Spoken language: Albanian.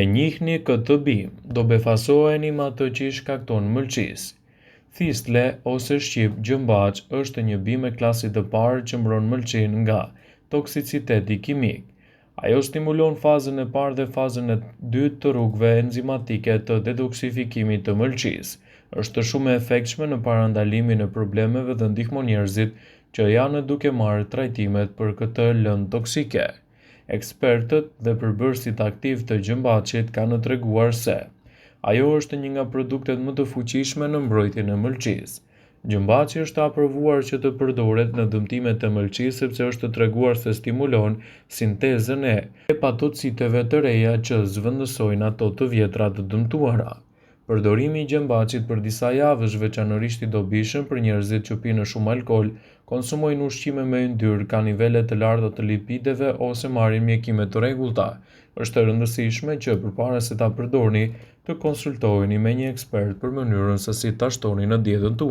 E njihni këtë bimë, do befasoheni me atë që i shkakton mëlçisë. Thistle ose shqip gjëmbaç është një bimë e klasit të parë që mbron mëlçinë nga toksiciteti kimik. Ajo stimulon fazën e parë dhe fazën e dytë të rrugëve enzimatike të detoksifikimit të mëlçisë. Është shumë e efektshme në parandalimin e problemeve dhe ndihmon njerëzit që janë duke marrë trajtimet për këtë lëndë toksike. Ekspertët dhe përbërësit aktivë të gjëmbaçit kanë treguar se ajo është një nga produktet më të fuqishme në mbrojtjen e mëlçisë. Gjëmbaçi është aprovuar që të përdoret në dëmtimet e mëlçisë sepse është treguar se stimulon sintezën e hepatociteve të reja që zëvendësojnë ato të vjetra të dëmtuara. Përdorimi i gjembaçit për disa javë është veçanërisht i dobishëm për njerëzit që pinë shumë alkool, konsumojnë ushqime me yndyrë, kanë nivele të larta të lipideve ose marrin mjekime të rregullta. Është e rëndësishme që përpara se ta përdorni, të konsultoheni me një ekspert për mënyrën se si ta shtoni në dietën tuaj.